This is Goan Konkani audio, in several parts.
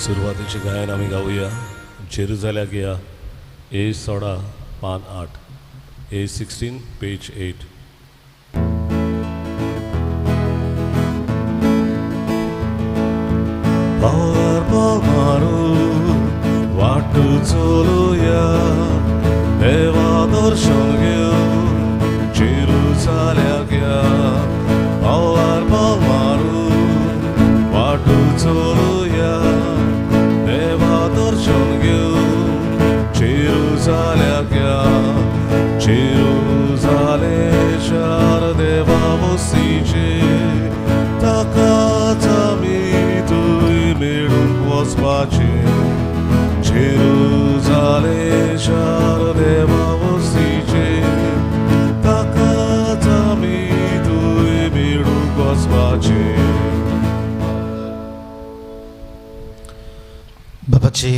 सुरवातीचें गायन आमी गावया जेरुजाल्याक या ए 16 पान 8 ए 16 पेज 8. पार पाव मारून वाट चलुया देवा दर्शन घेवन जेरुजाल्याक या पावलार पावल मारून वाट चलुया देवा दर्शन घेवन जेरुजाल्याक या जेरुजाले शार देवा वस्तीचे ताकाच आमी थंय मेळूंक वचपाचें जेरुजाले शार देवा वस्तीचे ताकाच आमी थंय मेळूंक वचपाचें. बापाचे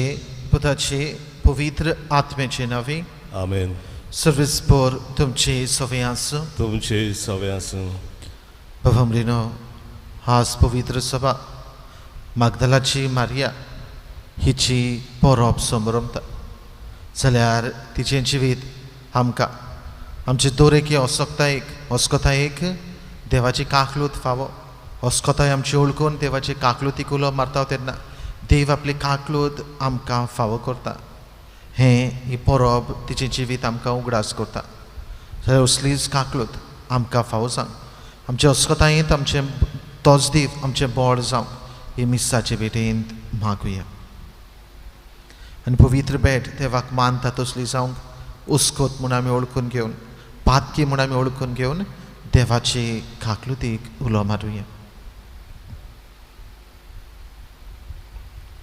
पुताचे पवित्र आत्म्याचे नांवे आमेन. सर्वेस्पोर तुमचे सवे आसूं. तुमचे सवे आसूं. बाबा भयणीनो, आज पवित्र सभा मागदलाची मारिया हिची परब संभ्रमता जाल्यार तिचें जिवीत आमकां आमचे दरेकी अस्कतायेक देवाची काकलूत फावो अस्कताय आमची वळखून देवाची काकलुतीक उलो मारता तेन्ना देव आपली काकलूत आमकां फावो करता. हें ही परब तिचें जिवीत आमकां उगडास करता. जाल्यार असलीच काकलूत आमकां फावो जावं आमचे अस्कतायेंत आमचें तोच देव आमचें बळ जावं ही मिसाचे भेटेंत मागुया. आनी पवित्र भेट देवाक मानता तसली जावंक उस्कोत म्हूण आमी वळखून घेवन पातकी म्हूण आमी वळखून घेवन देवाचे काकलुतीक उलो मारुया.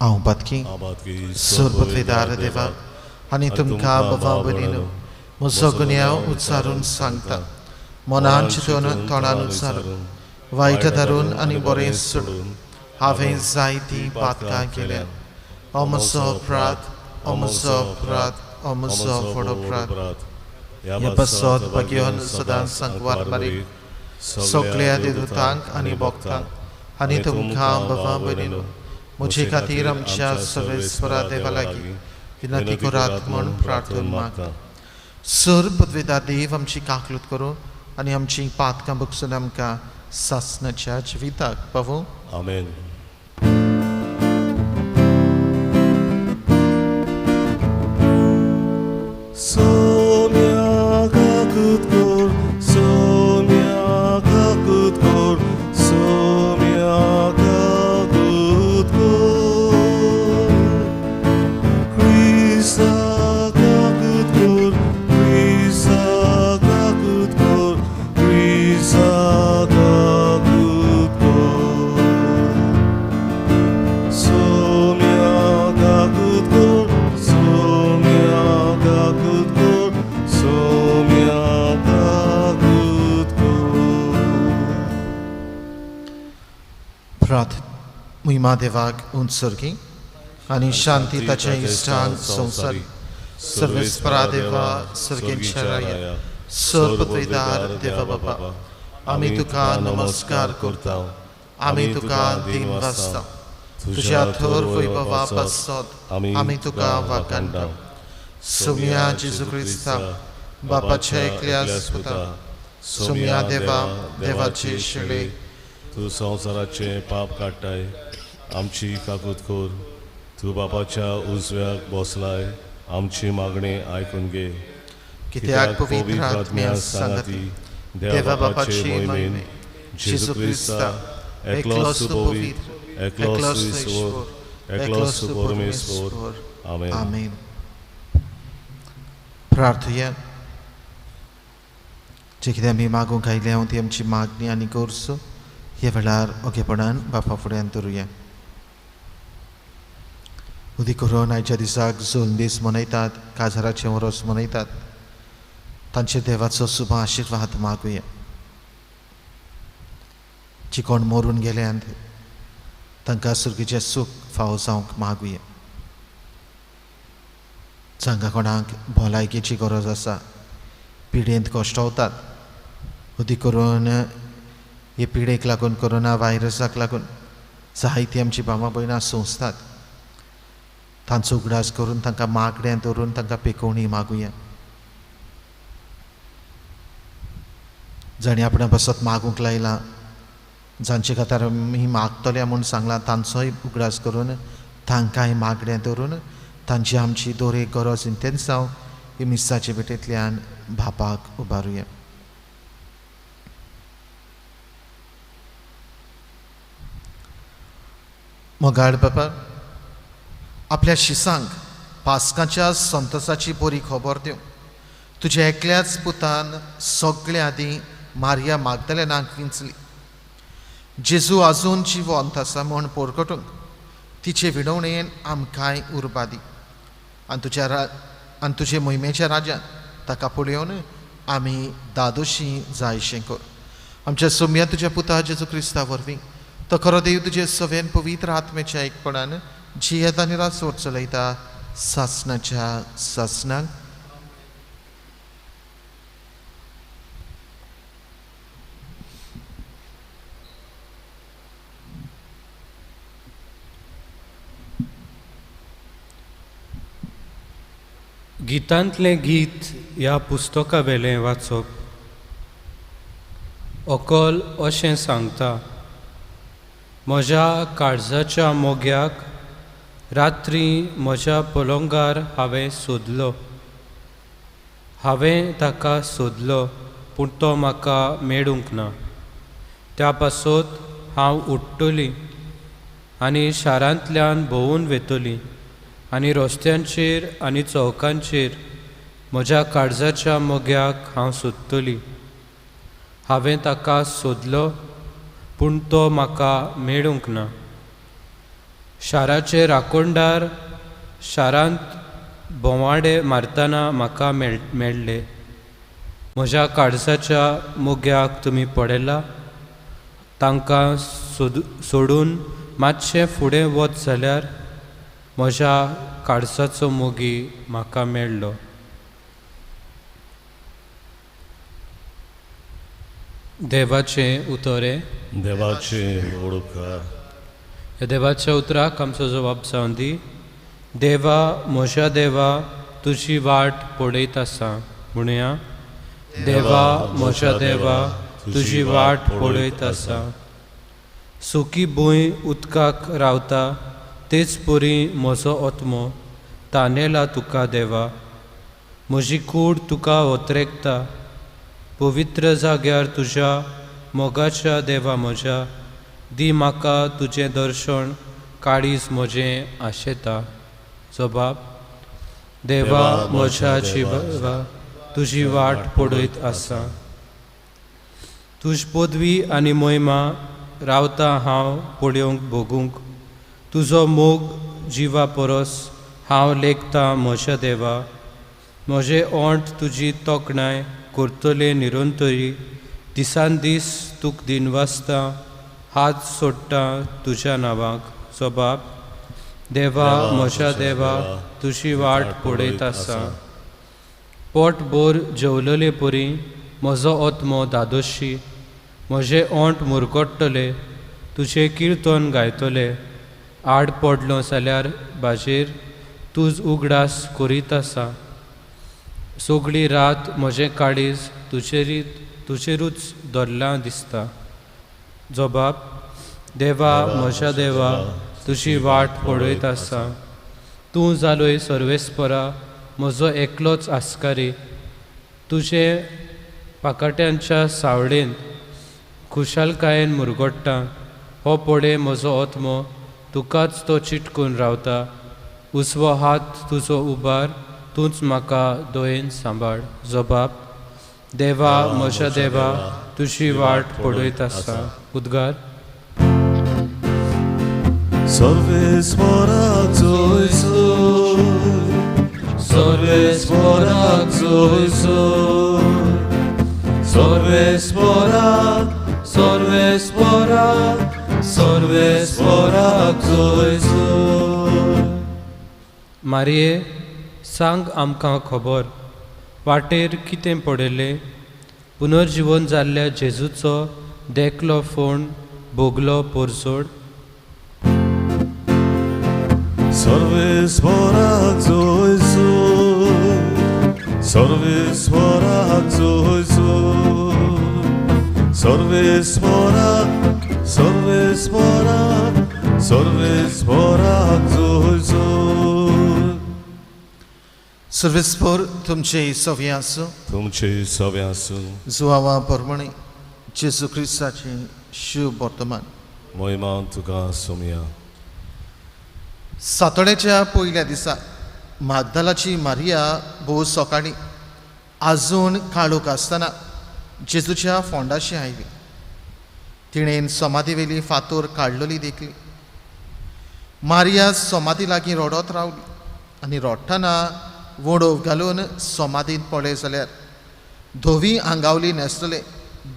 हांव पातकी सरपत्वेदार देवा आनी तुमकां बाबा भयणीनो म्हजो गुन्यांव उच्चारून सांगता मनान चिंतून तोंडान उच्चारून वायट धरून आनी बरें सोडून हांवें जायतीं पातकां केल्या. हो म्हजो अपराध, हो म्हजो अपराध, हो म्हजो व्हड अपराध. ह्या पासत भाग्यवान सदांच सांगवार मारी सगळ्या देवदूतांक आनी भक्तांक आनी तुमकां बाबा भयणीनो म्हजे खातीर आमच्या सर्वेस्परा देवा लागीं विनंती करात म्हूण प्रार्थना मागता. सर पदवेदार देव आमची काकलूत करूं आनी आमची पातकां बगसून आमकां सासणाच्या जिविताक पावूं. आमेन. सोम्या काकूत कर, सोम्या काकूत कर, सोम्या काकूत कर. क्रिस्ता काकूत कर, क्रिस्ता काकूत कर, क्रिस्ता काकूत कर. सोम्या काकूत कर, सोम्या काकूत कर, सोम्या काकूत कर. प्रार्थ मुहिमा देवाक उत्सर्गी आनी शांती ताच्या इश्टांक संवसारी सर्वेस्परा देवा सर्गेंच्या राया सरपत्वेदार देवा बाबा आमी तुका नमस्कार करता. आमी तुका दीन वाचता. तुज्या थोर वैभवा पासत आमी तुका वाखाणटा. सोम्या जेजू क्रिस्ता बापाच्या एकल्या पुता सोम्या देवा देवाचे शेळे तूं संवसाराचें पाप काडटाय आमची काकूत कर. तूं बापाच्या उजव्याक बसलाय आमची मागणी आयकून घे. कित्याक पवित्र आत्म्या सांगाती देवा बापाचे महिमे जेजू क्रिस्ता एकलोच पवित्र एकलोच ईश्वर एकलोच परमेश्वर. आमेन. आमेन. प्रार्थुया. जे कितें आमी मागूंक आयल्या ती आमची मागणी आनी गरजो ह्या वेळार ओगेपणान बापा फुड्यान धरुया. उदी करून आयच्या दिसाक जोल दीस मनयतात, काजाराचें वरोस मनयतात, तांचेर देवाचो शुभ आशिर्वाद मागुया. जी कोण मरून गेल्यान तांकां सुर्गीचें सूख फावो जावंक मागुया. जांकां कोणाक भलायकेची गरज आसा, पिडेंत कश्टवतात, उदी करून हे पिडेक लागून कोरोना व्हायरसाक लागून जायतीं आमची भावां भयणां सोंसतात, तांचो उगडास करून तांकां मागणें दवरून तांकां पेकोवणी मागुया. जांणी आपणा पासत मागूंक लायलां, जांचे खातीर आमी मागतले म्हूण सांगलां, तांचोय उगडास करून तांकांय मागणें दवरून तांची आमची दर एक गरज इंतेन्सांव ही मिसाचे भेटेंतल्यान बापाक उबारुया. मोगाळ बापा, आपल्या शिसांक पास्काच्या संतोसाची बरी खबर दिवं तुज्या एकल्याच पुतान सगळे आदीं मारिया मागदलेनाक विंचली. जेजू आजून जिवंत आसा म्हूण पोरकटूंक तिचे विणवणेन आमकांय उर्बा दी आनी तुज्या आनी तुजे मोहिमेच्या राज्यांत ताका पळोवन आमी दादोशी जायशें कर. आमच्या सोम्या तुज्या पुता जेजू क्रिस्ता वरवीं तो खरो देव तुजे सवेन पवित्र आत्म्याच्या एकपणान जियेत आनी रासोर चलयता सासणाच्या सासणाक. गितांतलें गीत ह्या पुस्तका वेलें वाचप. अकल अशें सांगता, म्हज्या काळजाच्या मोग्याक रात्री म्हज्या पलंगार हांवें सोदलो, हांवें ताका सोदलो पूण तो म्हाका मेळूंक ना. त्या पासत हांव उठ्ठली आनी शारांतल्यान भोंवून वेतली आनी रस्त्यांचेर आनी चौकांचेर म्हज्या काळजाच्या मोग्याक हांव सोदतली. हांवें ताका सोदलो पूण तो म्हाका मेळूंक ना. शाराचे राखणदार शारांत भोंवाडे मारतना म्हाका मेळ्ळे. म्हज्या काळजाच्या मोग्याक तुमी पळयला? तांकां सोडून मातशें फुडें वच जाल्यार म्हज्या काळजाचो मोगी म्हाका मेळ्ळो. देवाचें उतरें. देवाचें उपकार. ह्या देवाच्या उतराक आमचो जबाब जावन दी. देवा म्हज्या देवा तुजी वाट पळयत आसा म्हणुया. देवा म्हज्या देवा तुजी वाट पळयत आसा. सुकी भूंय उदकाक रावता तेच परी म्हजो आत्मो तानेला तुका देवा. म्हजी कूड तुका ओतरेकता पवित्र जाग्यार तुज्या मोगाच्या देवा म्हज्या. दी म्हाका तुजें दर्शन काळीज म्हजें आशेता. जबाब. देवा म्हज्या जिवा तुजी वाट पळयत आसा. तुज पदवी आनी मोहिमा रावता हांव पळोवंक भोगूंक. तुजो मोग जिवा परस हांव लेखता म्हज्या देवा. म्हजें ओंठ तुजी तोखणाय करतले निरंतरी. दिसान दीस तुक दिनवासता हात सोडटा तुज्या नांवाक. जबाब. देवा म्हज्या देवा तुजी वाट पळयत आसा. पोट भर जेवलले परी म्हजो आत्मो दादोशी. म्हजें ओंठ मुरगट्टले तुजें किर्तन गायतले. आड पडलो जाल्यार बाजेर तुज उगडास करीत आसा. सगळी रात म्हजें काळीज तुजेरूच धरलां दिसता. जबाब. देवा म्हज्या देवा तुजी वाट पळयत आसा. तूं जालोय सर्वेस्परा म्हजो एकलोच आस्कारी. तुजे पाकाट्यांच्या सावळेंत खुशालकायेन मुरगट्टा. हो पळय म्हजो आत्मो तुकाच तो चिटकून रावता. उजवो हात तुजो उबार तूंच म्हाका दयेन सांबाळ. जबाब. देवा म्हज्या देवा तुजी वाट पळयत आसा. उद्गार. सर्वेस्पराक जोयसोय, सर्वेस्पराक जोयसोय, सर्वेस्पराक, सर्वेस्पराक, सर्वेस्पराक जोयसोय. मारये सांग आमकां खबर वाटेर कितें पडलें. पुनर्जिवन जाल्ल्या जेजूचो देखलो फोण भोगलो पोरजोड. सर्वेस्वराक जोयसूर, सर्वेस्वराक जोयसूर, सर्वेस्वराक, सर्वेस्वराक, सर्वेस्वराक जोयसूर. सर्वेस्पर तुमचे सवे आसूं. तुमचे सवे आसूं. जुवावा परमणे जेजू क्रिस्ताचें शुभ वर्तमान. महिमा तुका सोमया. सातोड्याच्या पयल्या दिसा मागदालाची मारिया भोव सकाळी आजून काळोख आसतना जेजूच्या फोंडाशी आयली. तिणेन समाधी वेली फातोर काडलेली देखली. मारिया समाधी लागीं रडत रावली आनी रडटना वडोव घालून समाधींत पळय जाल्यार धवी आंगावली न्हेसलेले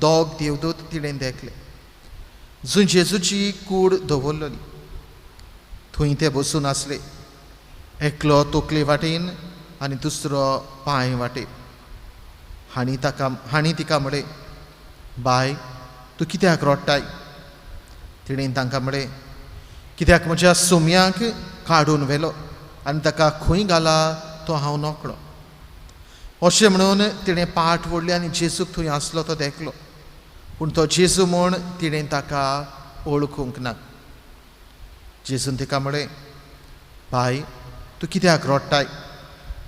दोग देवदूत तिणेन देखले, जंय जेजूची कूड दवरलेली थंय ते बसून आसले, एकलो तकले वाटेन आनी दुसरो पांय वाटेन. हांणी तिका म्हळें, बाय तूं कित्याक रडटाय? तिणेन तांकां म्हळें, कित्याक म्हज्या सोम्याक काडून व्हेलो आनी ताका खंय घाला तो हांव नकळो. अशें म्हणून तिणें पाट वडली आनी जेजूक थंय आसलो तो देखलो, पूण तो जेजू म्हूण तिणें ताका वळखूंक ना. जेजून तिका म्हळें, बाय तूं कित्याक रडटाय?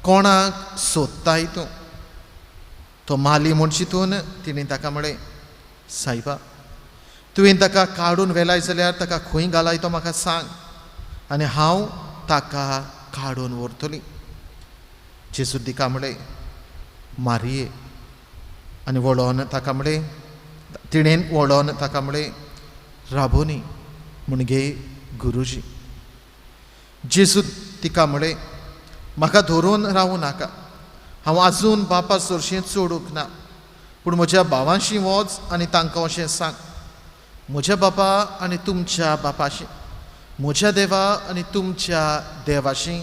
कोणाक सोदताय तूं? तो माली म्हूण चिंतून तिणें ताका म्हळें, सायबा तुवें ताका काडून व्हेलाय जाल्यार ताका खंय घालाय तो म्हाका सांग आनी हांव ताका काडून व्हरतली. जेजून तिका म्हळें, मारिये. आनी वळोन ताका म्हळें, तिणेन वळोन ताका म्हळें, राबोनी म्हणजे गुरुजी. जेजू तिका म्हळें, म्हाका धरून रावूं नाका, हांव आजून बापा सरशीं चडूंक ना, पूण म्हज्या भावांशी वच आनी तांकां अशें सांग, म्हज्या बापा आनी तुमच्या बापाशी, म्हज्या देवा आनी तुमच्या देवाशी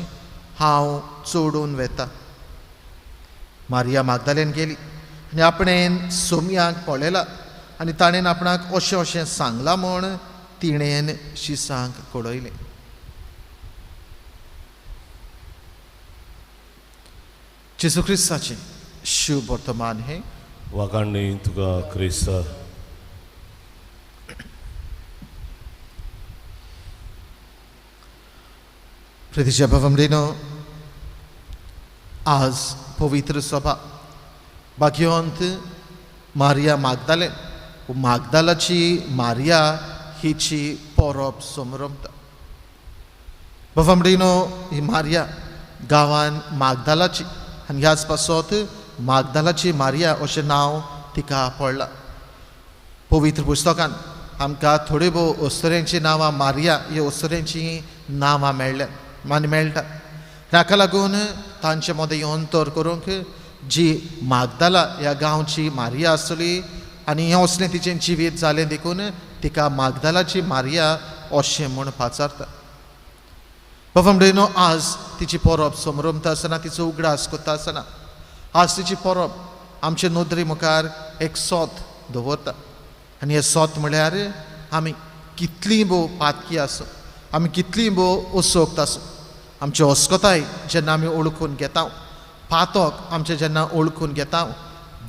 हांव चडून वेता. मारिया मागदालेन गेली आनी आपणेन सोम्याक पळयला आनी ताणें आपणाक अशें अशें सांगलां म्हूण तिणेन शिसांक कळयलें. जेजू क्रिस्ताचें शुभ वर्तमान हें. वाखाणणी तुका क्रिस्ता. प्रितीच्या भावंडीनो, आज पवित्र सभा भाग्यवंत मारिया मागदालेन मागदालाची मारिया हिची परब समरमता. भावंडीनो, ही मारिया गांवान मागदालाची आनी ह्याच पासत मागदालाची मारिया अशें नांव तिका पडलां. पवित्र पुस्तकान आमकां थोड्यो भोव अस्तुऱ्यांचीं नांवां मारिया ह्या अस्तुऱ्यांचीं नांवां मेळ्ळ्यात आनी मेळटा. ताका लागून तांचे मदें अंतर करूंक जी मागदाला ह्या गांवची मारिया आसली आनी हें असलें तिचें जिवीत जालें देखून तिका मागदालाची मारिया अशें म्हूण पाचारता. बाबा, आज तिची परब समरमता आसतना तिचो उगडास करता आसतना आज तिची परब आमचे नदरे मुखार एक सोत दवरता आनी हें सोत म्हळ्यार आमी कितलीं भोव पातकी आसूं, आमी कितलीं भोव असोक्त आसूं, आमची अस्कताय जेन्ना आमी ओळखून घेता, पातक आमचें जेन्ना ओळखून घेता,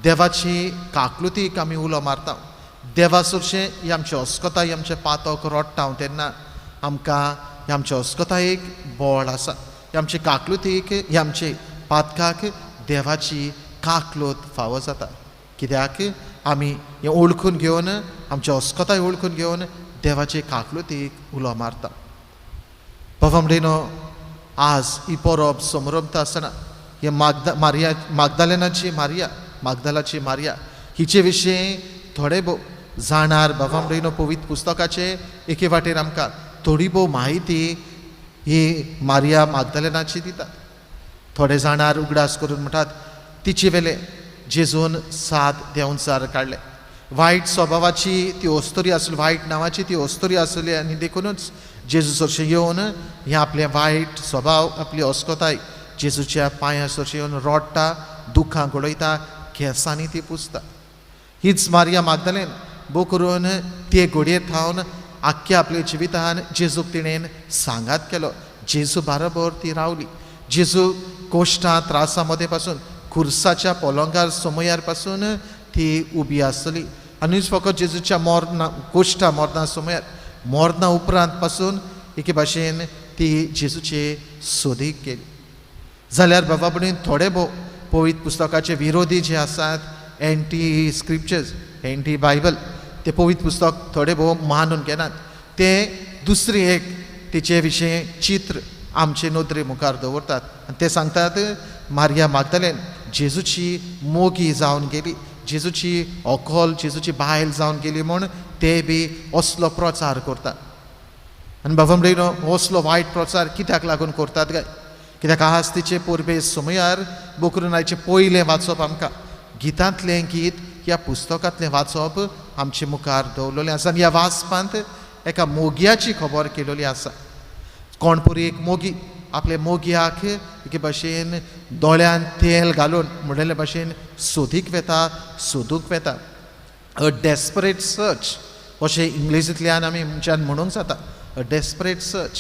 देवाची काकलुतीक आमी उलो मारता, देवा सरशें ही आमची अस्कताय आमचें पातक रडटा तेन्ना आमकां ही आमच्या अस्कतायेक बळ आसा, ही आमचे काकलुतीक ही आमचे पातकाक देवाची काकलूत फावो जाता. कित्याक आमी हें ओळखून घेवन आमच्या अस्कताय ओळखून घेवन देवाचे काकलुतीक उलो मारता. बाबा, आज ही परब समरमता आसतना हे मारिया मागदालेनाची मारिया मागदालाची मारिया हिचे विशीं थोडे भोव जाणार बाबा पवित्र पुस्तकाचे एके वाटेन आमकां थोडी भोव म्हायती ही मारिया मागदालेनाची दितात. थोडे जाणार उगडास करून म्हणटात तिचे वेले जेजून 7 देंवचार काडले, वायट स्वभावाची ती अस्तुरी आसली, वायट नांवाची ती अस्तुरी आसली आनी देखुनूच जेजू सरशें येवन हें आपलें वायट स्वभाव आपली अस्कताय जेजूच्या पांयां सरशें येवन रडटा, दुखां गळयता, केंसांनी ती पुसता. हीच मारिया मागदालेन भोव करून ते घडये थावन आख्ख्या आपल्या जिवितान जेजूक तिणेन सांगात केलो, जेजू बरोबर ती रावली. जेजू कोश्टां त्रासां मदें पासून खुर्साच्या पोलोंगार समयार पासून ती उबी आसली. आनी फकत जेजूच्या मरणा कोश्टां मरणा समयार मरणा उपरांत पासून एके भाशेन ती जेजूचे सोदीक गेली. जाल्यार बाबा भयणीन थोडे भोव पवित्र पुस्तकाचे विरोधी जे आसात, एंटी स्क्रिप्चर्स, एंटी बायबल, ते पवित्र पुस्तक थोडे भोव मानून घेनात. ते दुसरी एक तिचे विशीं चित्र आमचे नदरे मुखार दवरतात आनी ते सांगतात मारिया मागदलेन जेजूची मोगी जावन गेली, जेजूची अकल, जेजूची बायल जावन गेली म्हूण ते बी असलो प्रचार करतात. आनी बाबा म्हणलो असलो वायट प्रचार कित्याक लागून करतात काय? कित्याक आज तिचे परबे समयार बोकरुनायचें पयलें वाचप आमकां गितांतलें गीत ह्या पुस्तकांतलें वाचप आमचे मुखार दवरलेलें आसा. आनी ह्या वाचपांत एका मोगयाची खबर केलेली आसा. कोण पुरी एक मोगी आपले मोगयाक एके भाशेन दोळ्यान तेल घालून म्हणलेले भाशेन सोदीक वेता, सोदूंक वेता. अ डेस्परेट सर्च अशें इंग्लिशींतल्यान आमी मनशान म्हणूंक जाता. अ डेस्परेट सर्च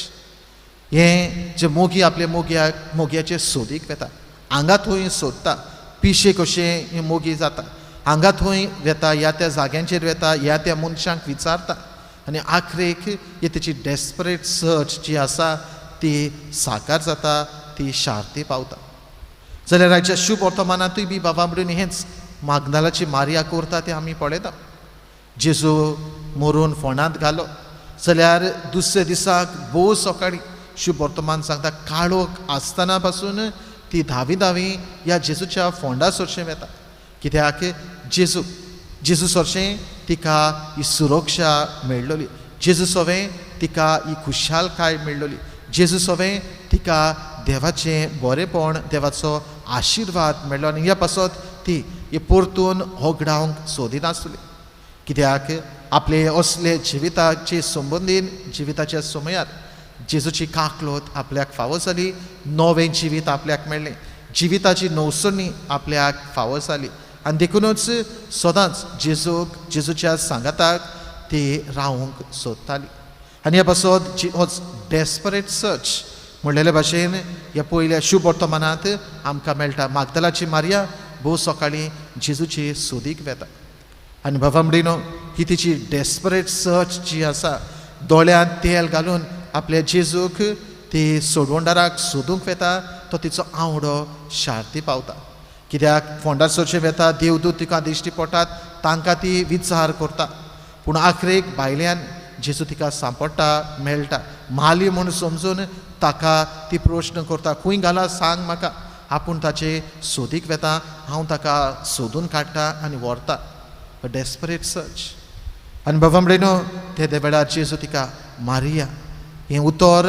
हें जे मोगी आपले मोगयाक मोगयाचे सोदीक वेता, हांगा थंय सोदता, पिशे कशें हें मोगी जाता, हांगा थंय वेता, ह्या त्या जाग्यांचेर वेता, ह्या त्या मनशांक विचारता आनी आखरेक ही तेची डेस्परेट सर्च जी आसा ती साकार जाता, ती शार्ती पावता. जाल्यार आयच्या शुभ वर्तमानांतूय बी बाबा म्हणून हेंच मागदालाची मारिया करता तें आमी पळयता. जेजू मरून फोंडांत घालो जाल्यार दुसऱ्या दिसाक भोव सकाळी शुभ वर्तमान सांगता काळोख आसतना पासून ती धावी धावी ह्या जेजूच्या फोंडा सरशें वेता. कित्याक जेजू जेजू सरशें तिका ही सुरक्षा मेळ्ळली, जेजू सवें तिका ही खुशालकाय मेळ्ळली, जेजू सवें तिका देवाचें बरेंपण, देवाचो आशिर्वाद मेळ्ळो आनी ह्या पासत ती ही परतून होगडावंक सोदिनासली. कित्याक आपले असले जिविताचे संबंदीन जिविताच्या समयार जेजूची काकलोत आपल्याक फावो जाली, नवें जिवीत आपल्याक मेळ्ळें, जिविताची नवसणी आपल्याक फावो जाली आनी देखुनूच सदांच जेजूक जेजूच्या सांगाताक ती रावंक सोदताली. आनी ह्या पासत हो डेस्परेट सर्च म्हणलेले भाशेन ह्या पयल्या शुभ वर्तमानांत आमकां मेळटा. मागदलाची मारिया भोव सकाळीं जेजूची सोदीक वेता आनी बाबा म्हणिनो ही तिची डेस्परेट सर्च जी आसा दोळ्यांत तेल घालून आपल्या जेजूक ती सोडवणदाराक सोदूंक वेता, तो तिचो आवडो शार्ती पावता. कित्याक फोंडार सोदचे वेता, देवदूत तिका दिश्टी पडटात, तांकां ती विचार करता, पूण आखरेक भायल्यान जेजू तिका सांपडटा, मेळटा. माली म्हूण समजून ताका ती प्रश्न करता, खंय घाला सांग म्हाका, आपूण ताचे सोदीक वेता, हांव ताका सोदून काडटा आनी व्हरता. अ डेस्परेट सर्च. आनी बाबा म्हणलो तेदे वेळार जेजू तिका मारिया हें उतर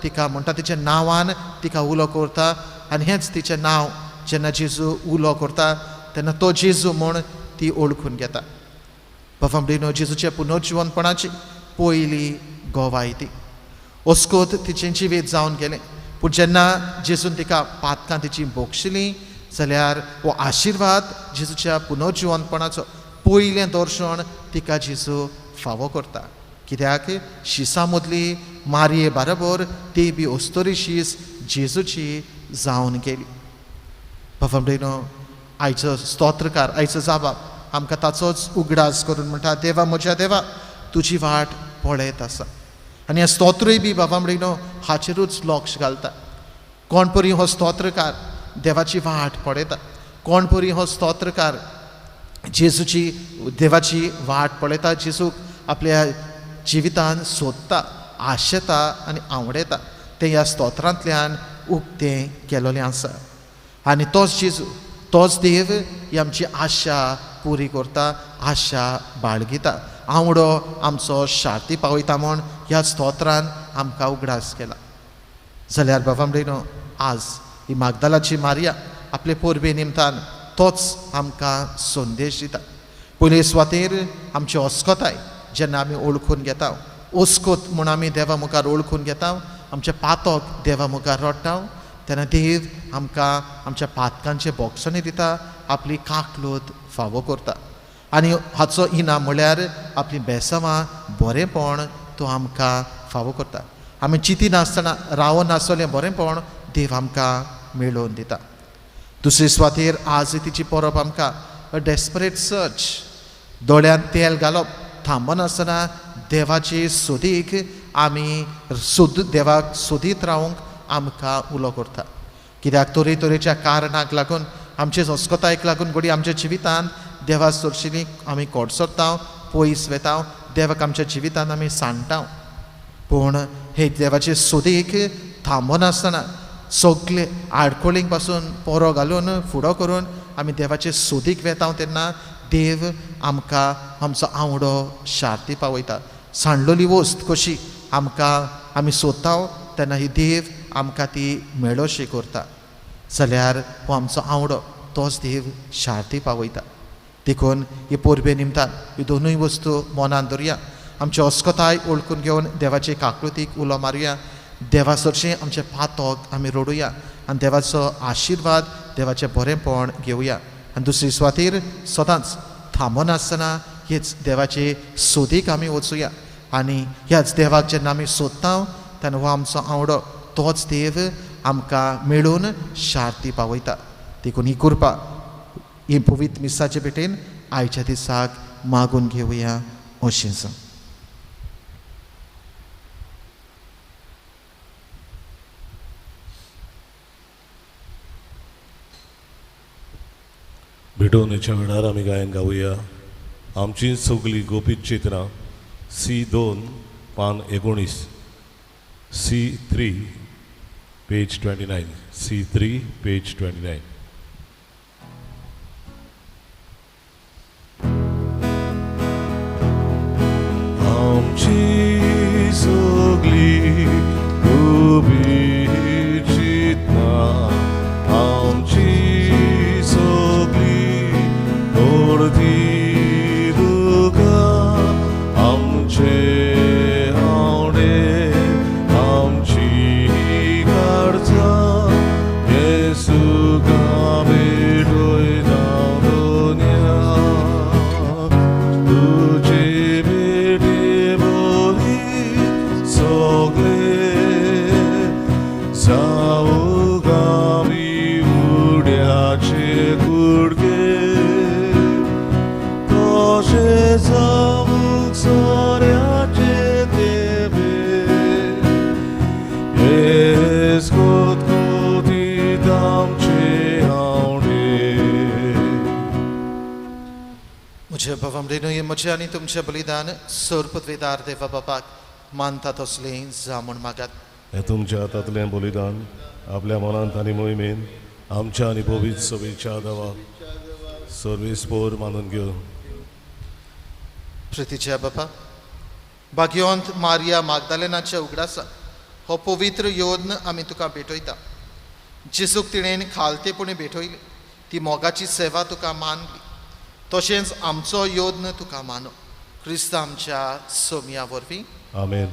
तिका म्हणटा, तिच्या नांवान तिका उलो करता आनी हेंच तिचें नांव जेन्ना जेजू उलो करता तेन्ना तो जेजू म्हूण ती वळखून घेता. बाबा म्हणलो जेजूच्या पुनर्जिवनपणाची पयली गवाय ती. अस्कोत तिचें जिवीत जावन गेलें, पूण जेन्ना जेजून तिका पातकां तिची भोगशिलीं जाल्यार हो आशिर्वाद जेजूच्या पुनर्जिवनपणाचो पयलें दर्शन तिका जेजू फावो करता. कित्याक शिसां मदली मारये बरोबर ती बी अस्तोरी शीस जेजूची जावन गेली. बाबा म्हणलो आयचो स्तोत्रकार, आयचो जाबाब आमकां ताचोच उगडास करून म्हणटा, देवा म्हज्या देवा तुजी वाट पळयत आसा. आनी हें स्तोत्रूय बी बाबा म्हणलो हाचेरूच लक्ष घालता. कोण परी हो स्तोत्रकार देवाची वाट पळयता, कोण परी हो स्तोत्रकार जेजूची देवाची वाट पळयता, जेजूक आपल्या जिवितान सोदता, आशेता आनी आवडयता, तें ह्या स्तोत्रांतल्यान उक्तें केलोलें आसा. आनी तोच जेजू, तोच देव ही आमची आशा पुरी करता, आशा बाळगिता, आवडो आमचो शार्ती पावयता म्हूण ह्या स्तोत्रान आमकां उगडास केला. जाल्यार बाबा म्हणलो आज ही मागदालाची मारिया आपले परबे निमतान तोच आमकां संदेश दिता. पयले सुवातेर आमची अस्कताय जेन्ना आमी वळखून घेता, अस्कोत म्हूण आमी देवा मुखार वळखून घेता, आमचें पातक देवा मुखार रडटा, तेन्ना देव आमकां आमच्या पातकांचे बोगसणे दिता, आपली काकलोत फावो करता आनी हाचो इनाम म्हळ्यार आपली बेसांवां बरेंपण तो आमकां फावो करता. आमी चिंती नासतना रावनासलें बरेंपण देव आमकां मेळोवन दिता. दुसरे सुवातेर आज तिची परब आमकां अ डेस्परेट सर्च, दोळ्यांत तेल घालप, थांबनासतना देवाचे सोदीक आमी देवाक सोदीत रावंक आमकां उलो करता. कित्याक तरेतरेच्या कारणाक लागून, आमचे संस्कृतायेक लागून घडये आमच्या जिवितांत देवा सरशिली आमी कोडसरता, पयस वेता, देवाक आमच्या जिवितांत आमी सांडटा. पूण हे देवाचे सोदीक थांबनासतना सगळे आडखळींक पासून पोरो घालून फुडो करून आमी देवाचे सोदीक वेता तेन्ना देव आमकां आमचो आवडो शार्ती पावयता. सांडलोली वस्त कशी आमकां आमी सोदता तेन्ना ही देव आमकां ती मेळोशी करता. जाल्यार हो आमचो आवडो तोच देव शार्ती पावयता. देखून ही परबे निमतान ह्यो दोनूय वस्तू मनान धरुया. आमची अस्कताय ओळखून घेवन देवाचे काकृतीक उलो मारुया, देवा सरशीं आमचें पातक आमी रडुया आनी देवाचो आशिर्वाद, देवाचें बरेंपण घेवया. आनी दुसरी सुवातेर सदांच थांबनासतना हेच देवाचे सोदीक आमी वचुया आनी ह्याच देवाक जेन्ना आमी सोदता तेन्ना हो आमचो आवडो तोच देव आमकां मेळून शार्ती पावयता. देखून ही कृपा ही पवित्र मिसाचे भेटेन आयच्या दिसाक मागून घेवया अशें जावं. भेटवणेच्या वेळार आमी गायन गावया आमची सगळी गोपीत चित्रां C2 पान 19, C3 page 29, C3 page 29. आमची सगळी गोपीत चित्रां, आमची सगळी गोडती दुकां, आमचे आवडे आमची काळजां, येसुका भेटयता दुनिया, तुजे भेटे बोली सगळे जावंक आमी उड्याचे कुडके, तशें जावंक सोऱ्याचे तेंपे, येस कोतकोतीत आमचे आवडे. म्हज्या भावां भयणींनो, म्हजें आनी तुमचें बलिदान सर पदवेदार देवा बापाक मानता तसलें जावं म्हूण मागात. हें तुमच्या हातांतलें बलिदान आपल्या मनांत आनी मोहिमेन आमच्या आनी पवित्र सभेच्या देवाक सर्वेस्पोर मानून घेवन. प्रितीच्या बापा, भाग्यवंत मारिया मागदालेनाच्या उगडासा हो पवित्र योद्न आमी तुका भेटयता. जेजूक तिणेन खालतेपणी भेटयली, ती मोगाची सेवा तुका मानली, तशेंच आमचो योद्न तुका मानो. क्रिस्त आमच्या सोमया वरवीं. आमेन.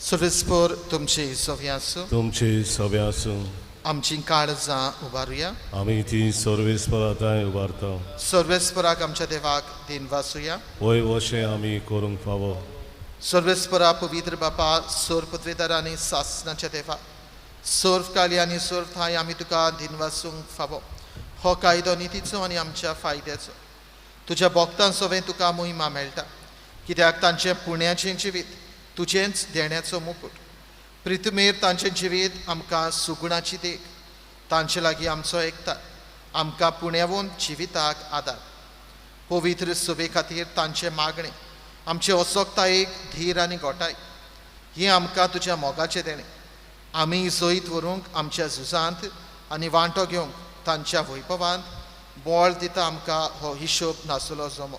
सर्वेस्पोर तुमचे सव्या आसूं, तुमचे सव्या आसूं. आमची काळजां उबारुया, आमी ती सर्वेस्परा थंय उबारता. सर्वेस्पराक आमच्या देवाक दिनवासुया, वय वशें आमी करूंक फावो. सर्वेस्परा पवित्र बापा, सोर पदवेदार आनी सासनाच्या देवा, सर्व काली आनी सर्व थांय आमी तुका दिनवासूंक फावो. हो कायदो नितीचो आनी आमच्या फायद्याचो. तुज्या भक्तां सवें तुका मोहिमा मेळटा, कित्याक तांचें पुण्याचें जिवीत तुजेंच देण्याचो मुकूट. प्रितमेर तांचें जिवीत आमकां सुगुणाची देख, तांचे लागीं आमचो एकता, आमकां पुण्यावून जिविताक आदार. पवित्र सभे खातीर तांचें मागणें आमचे असोकतायेक धीर आनी गोटाय, ही आमकां तुज्या मोगाचें देणें. आमी जैत व्हरूंक आमच्या झुजांत आनी वांटो घेवंक तांच्या वैभवांत बळ दिता आमकां हो हिशोब नासलो जमो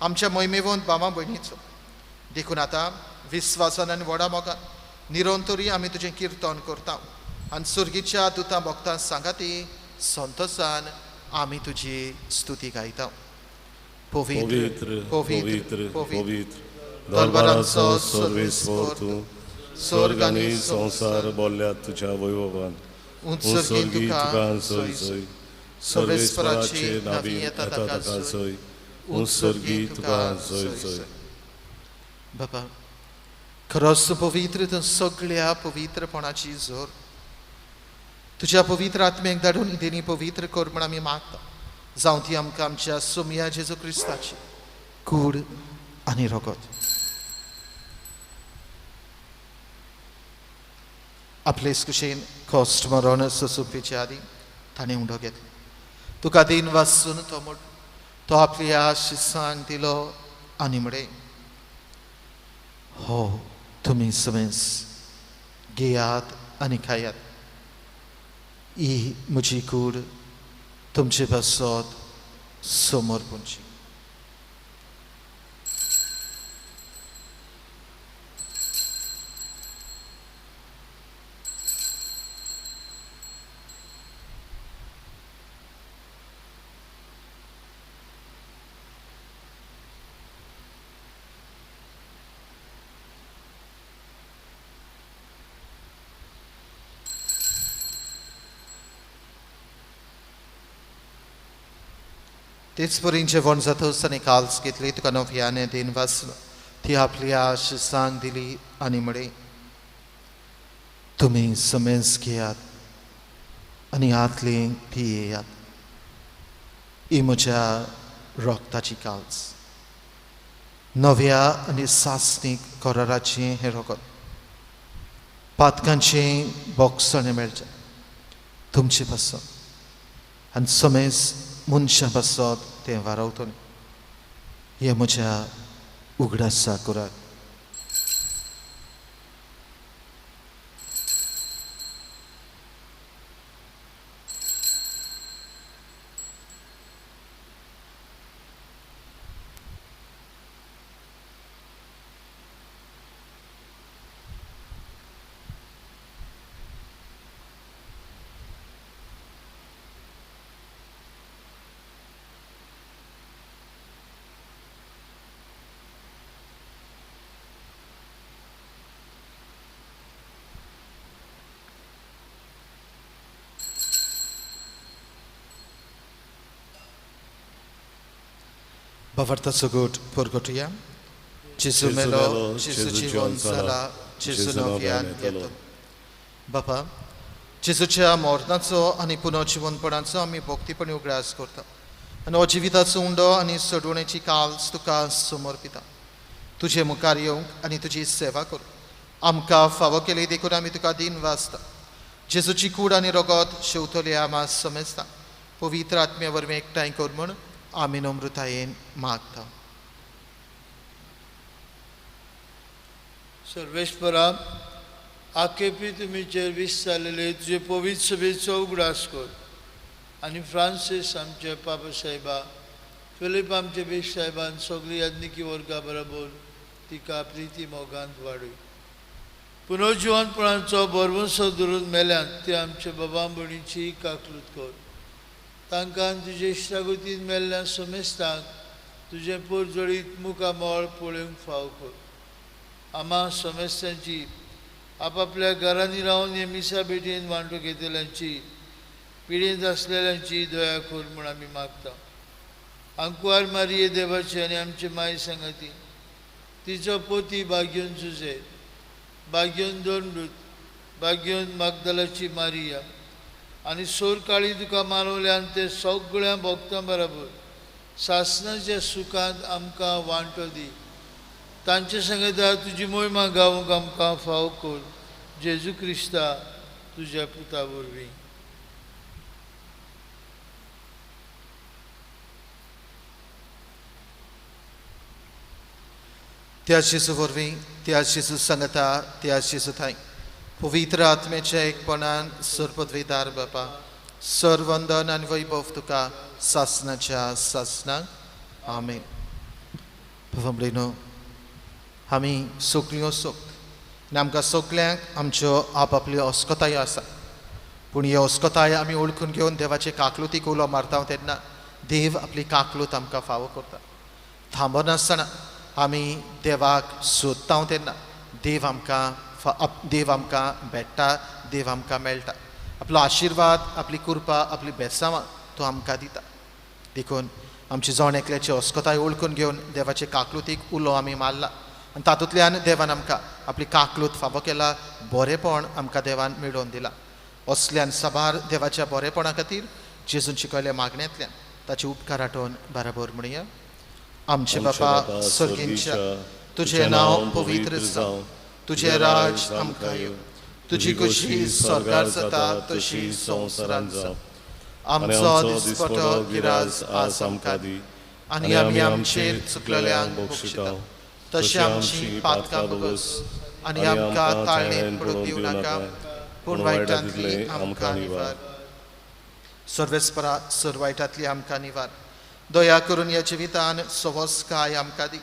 आमच्या मोहिमेवंत बाबा भयणीचो. देखून आतां विस्वासान आनी व्हडा मोगान निरंतरी आमी तुजें किर्तन करता आनी सुर्गीच्या दुतां भक्तां सांगाती संतोसान आमी तुजी स्तुती गायता. पवित्र पवित्र पवित्र दरबाराचो सर्वेस्पोर तूं, स्वर्ग आनी संवसार बोल्ल्यात तुज्या वैभवान. उत्सर्गी तुका जय जय, सर्वेस्पराचे नावी येता ताका जय, उत्सर्गी तुका जय जय. बाबा, खरोच तूं पवित्र, तूं सगळ्या पवित्रपणाची जोर। तुज्या पवित्र आत्म्याक धाडून तेणी पवित्र कर म्हण आमी मागता, जावं ती आमकां आमच्या सोमया जेजू क्रिस्ताची कूड आनी रगत। आपलेच कुशेन कश्ट मरण सोंसुपेचे आदीं ताणें उंडो घेतलो, तुका दिन वासून तो म्हण तो आपल्या शिसांक दिलो आनी म्हळें, हो तुमी समेस घेयात आनी खायात, ही म्हजी कूड तुमचे पासत समर्पणची। तेच परीन जेवण जातच आनी काल्स घेतली, तुका नव्याने दिन वाचलो, ती आपल्या शिसांक दिली आनी म्हळें, तुमी समेज घेयात आनी हातली पियेयात, ही म्हज्या रगताची काल्स, नव्या आनी सासणीक कराराचें हें रगत, पातकांचें बोगसणें मेळचें तुमचे पासत आनी समेज मनशां पासत तें वारवतलें, हें म्हज्या उगडासा करात। भावार्थाचो गोट परगटुया। जेजू मेलो, जेजू जिवन जाला, जेजू नव्यान येतो। बापा, जेजूच्या मरणाचो आनी पुनर्जिवनपणाचो आमी भक्तीपणी उगडास करता आनी हो जिविताचो उंडो आनी सोडवणेची काल्स तुका समर्पिता। तुजे मुखार येवंक आनी तुजी सेवा करूंक आमकां फावो केली देखून आमी तुका दिन वाचता। जेजूची कूड आनी रगत शेवतले आमा समजता, पवित्र आत्म्या वरवीं एकठांय कर म्हूण आमी नम्रतायेन मागता। सर्वेश्वरा, आखेपी तुमीचेर वीस जालेले तुजे पवित्र सभेचो उगडास कर आनी फ्रांसीस आमचे पापा साहेबा, फिलीप आमचे बेश साहेबान सगळी याज्ञिकी वर्गा बरोबर तिका प्रिती मोगांत वाडय। पुनर्जिवनपणाचो भरवंसो धरून मेल्यात ते आमचे बाबा भयणीची काकलूत कर, तांकां तुजे इश्टागतीन मेल्ल्या समेस्तांक तुजें पोरजोळीत मुखामळ पळोवंक फाव कर। आमा समेस्तांची आपापल्या घरांनी रावन हे मिसा भेटीन वांटो घेतल्यांची, पिडेंत आसलेल्यांची दया कर म्हूण आमी मागता। आंकवार मारिये देवाची आनी आमचे माय सांगाती, तिचो पोती भाग्योन जुजे, भाग्योन दोनडूत, भाग्योन मागदलाची मारिया आनी सोर काळी तुका मानवल्यान ते सगळ्या भक्तां बरोबर सासणाच्या सुखांत आमकां वांटो दी। तांचे सांगता तुजी मोहिमा गावंक आमकां फाव कर, जेजू क्रिस्ता तुज्या पुता वरवीं। त्या जेजू वरवीं, त्या जेजू सांगता, त्या जेजू थांय पवित्र आत्म्याच्या एकपणान सर्वपदवीदार बापा, सर्वंदन आनी वैभव तुका सासणाच्या सासणाक। आमेन। भाव आमी सगळ्यो सोक्त आनी आमकां सगल्यांक आमच्यो आपापल्यो अस्कतायो आसा, पूण ह्यो अस्कताय आमी वळखून घेवन देवाचे काकलुतीक उलो मारता तेन्ना देव आपली काकलूत आमकां फावो करता। थांबनासतना आमी देवाक सोदता तेन्ना देव आमकां भेट्टा, देव आमकां मेळटा, आपलो आशिर्वाद, आपली कृपा, आपली बेसांवां तो आमकां दिता। देखून आमची जण एकल्याची अस्कताय वळखून घेवन देवाचे काकलुतीक उलो आमी मारला आनी तातूंतल्यान देवान आमकां आपली काकलूत फावो केला, बरेंपण आमकां देवान मेळोवन दिलां. असल्यान साबार देवाच्या बरेपणा खातीर जेजून शिकयल्या मागण्यांतल्यान ताचे उपकार आठोवन बराबर म्हणया. आमचे बापा सर्गींच्या, तुजें नांव पवित्र जावं, तुजें राज आमकां येवं, तुजी खुशी स्वर्गार जाता तशी संवसारांत जावं. आमचो दिसपटो गिराज आज आमकां दी आनी आमी आमचेर चुकलेल्यांक बक्षिता तशें आमची पातकां भोगस आनी आमकां ताळणेंत पडूंक दिवं नाका, पूण वायटांतली आमकां निवार. सर्वेस्परा सर वायटांतली आमकां निवार. दया करून ह्या जिवितान सवस्काय आमकां दी.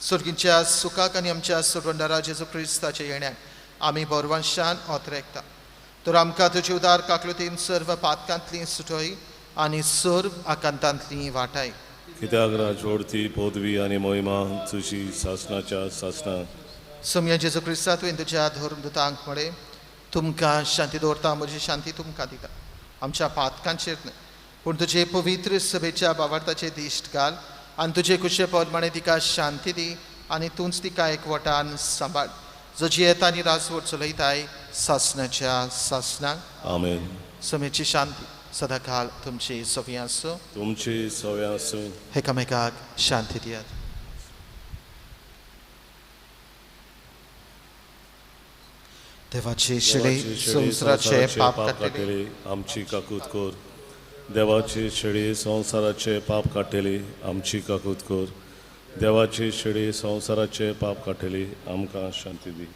सर्गीच्या सुखाक आनी आमच्या सोडवणदारा जेजू क्रिस्ताच्या येण्याक आमी बरवंशान ओतरेकता. तर आमकां तुजी उदार काकलुतीन सर्व पातकांतली सुटय आनी सर्व आकांतांतली वाटाय. कित्याक राजवडती पदवी आनी महिमा तुजी सासणाच्या सासणा. सोमया जेजू क्रिस्ता तुवें तुज्या धर्मदूतांक म्हळें, तुमकां शांती दवरता, म्हजी शांती तुमकां दिता. आमच्या पातकांचेर न्हय पूण तुजे पवित्र सभेच्या बावार्थाचे दिश्ट घाल आनी तुजे कुशे प्रमाणे तिका शांती दी आनी तूंच तिका एकवटान सांबाळ, जो जियेता आनी राजवट चलयताय सासणाच्या सासणाक. आमेन. समेची शांती सदांकाल तुमची सवी आसूं. तुमची सवी आसूं. एकामेकाक शांती दियात. देवाची शेळी संवसाराचे पाप काडटली आमची काकूत कर. देवाची शेळी संवसाराचे पाप काडटली आमची काकूत कर. देवाची शेळी संवसाराचे पाप काडटली आमकां शांती दी.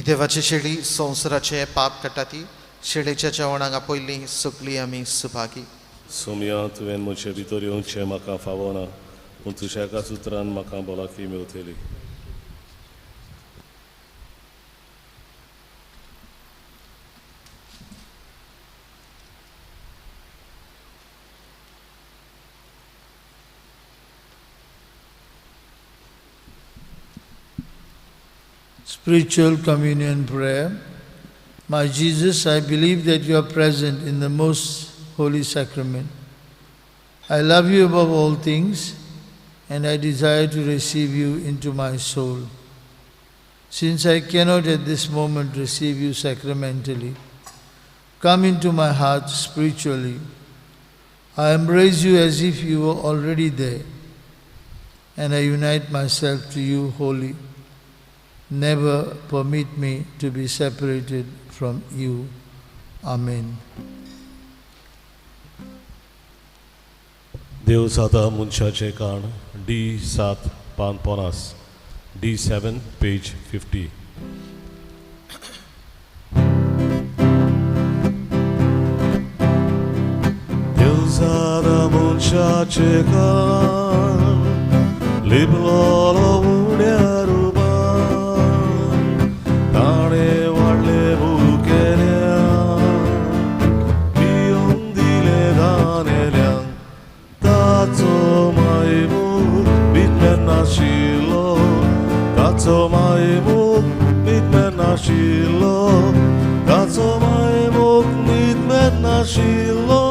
देवाची शेळी संवसाराचे पाप काडटा ती शेळेच्या जेवणाक आपयल्ली सगळीं आमी सुभागी. सोमया, तुवें म्हजे भितर येवचें म्हाका फावना, पूण तुज्या एका सुत्रान म्हाका भलायकी मेवतली. Spiritual Communion Prayer. My Jesus, I believe that you are present in the most holy sacrament. I love you above all things, and I desire to receive you into my soul. Since I cannot at this moment receive you sacramentally, come into my heart spiritually. I embrace you as if you were already there, and I unite myself to you wholly. Never permit me to be separated from you. Amen. देव साता मनशाचें काण डी 7 पान 50, D7 page 50. देव साता मनशाचें काण लिपलो उड्या रुपान, ताणें वाडले भुकेल्या पियोंक दिले दानेल्यांक, ताचो मायमूख भितर नाशिल्लो, ताचो मायमूख भितर नाशिल्लो, ताचो मायमूख भितर नाशिल्लो,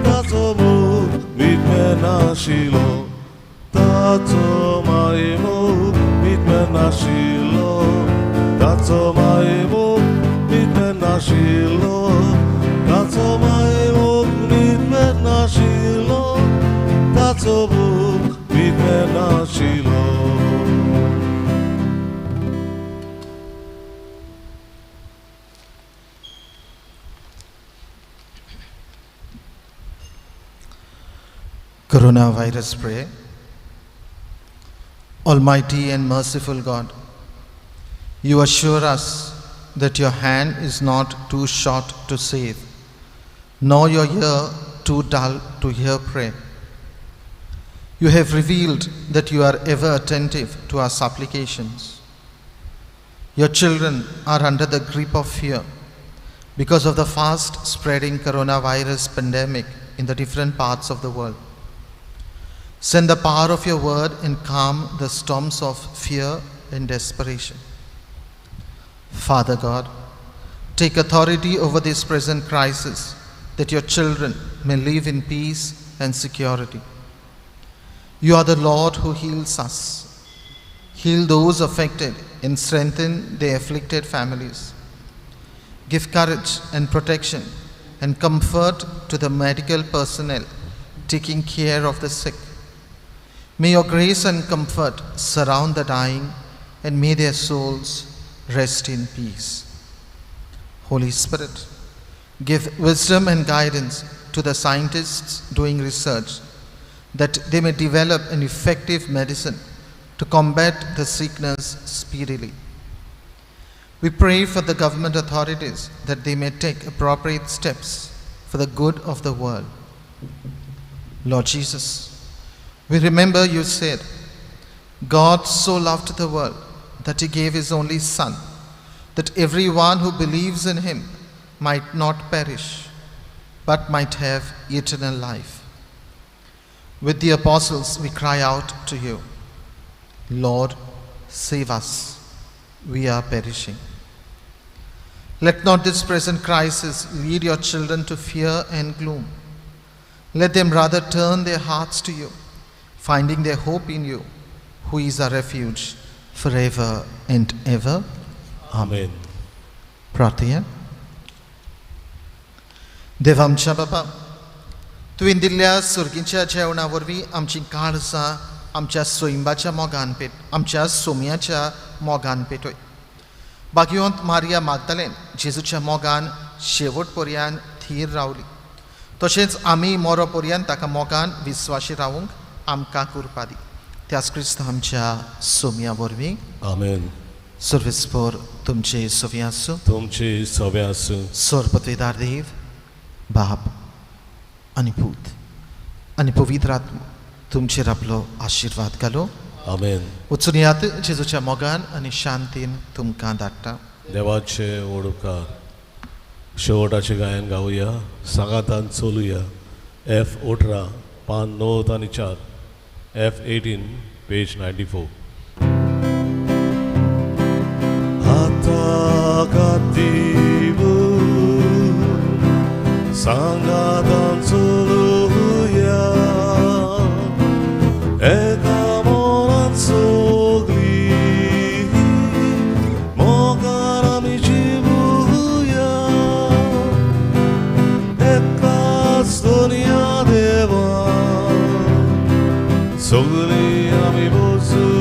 ताचो मूख भितर नाशिल्लो, ताचो मायमूख भितर नाशिल्लो, ताचो मायमूख भितर नाशिल्लो, ताचो मायमूख भितर नाशिल्लो, ताचो मूख भितर नाशिल्लो. Coronavirus prayer. Almighty and merciful God, you assure us that your hand is not too short to save, nor your ear too dull to hear prayer. You have revealed that you are ever attentive to our supplications. Your children are under the grip of fear because of the fast spreading coronavirus pandemic in the different parts of the world. Send the power of your word and calm the storms of fear and desperation. Father God, take authority over this present crisis that your children may live in peace and security. You are the Lord who heals us. Heal those affected and strengthen the afflicted families. Give courage and protection and comfort to the medical personnel taking care of the sick. May your grace and comfort surround the dying, and may their souls rest in peace. Holy Spirit, give wisdom and guidance to the scientists doing research, that they may develop an effective medicine to combat the sickness speedily. We pray for the government authorities that they may take appropriate steps for the good of the world. Lord Jesus, we remember you said, God so loved the world that he gave his only Son, that everyone who believes in him might not perish, but might have eternal life. With the apostles, we cry out to you, Lord, save us. We are perishing. Let not this present crisis lead your children to fear and gloom. Let them rather turn their hearts to you, finding their hope in you, who is our refuge forever and ever. Amen. प्रार्थया. देव आमच्या बापा, तुवें दिल्ल्या सुर्गीच्या जेवणा वरवीं आमची काळजां आमच्या सोयंबाच्या मोगान पेट आमच्या सोम्याच्या मोगान पेटय. बागियोंत मारिया मागतालें जेजूच्या मोगान शेवट पर्यान थीर रावली, तशेंच आमी मोरो पर्यान ताका मोगान विस्वाशी रावूंक आमकां कृपा दी. त्याच क्रिस्त आमच्या सोम्या वरवीं. आमेन. सर्वेस्पोर तुमचे सोवी आसूं. तुमची सवे आसूं. सोरपतवेदार देव बाप आनी पूत आनी पवित्र आत्मो तुमचेर आपलो आशिर्वाद घालो. आमेन. वचून यात जेजूच्या मोगान आनी शांतीन तुमकां धाडटा. देवाचे ओडकार. शेवटाचें गायन गावया, सांगातान चलुया. एफ 18 पान 9 आनी 4, एफ 18 पेज 94. आतां कातीव सांगातान चलुया, एका मनान सगळीं मोगान आमी जिवुया, एकाच दोनया देवा सगळीं आमी बसुया.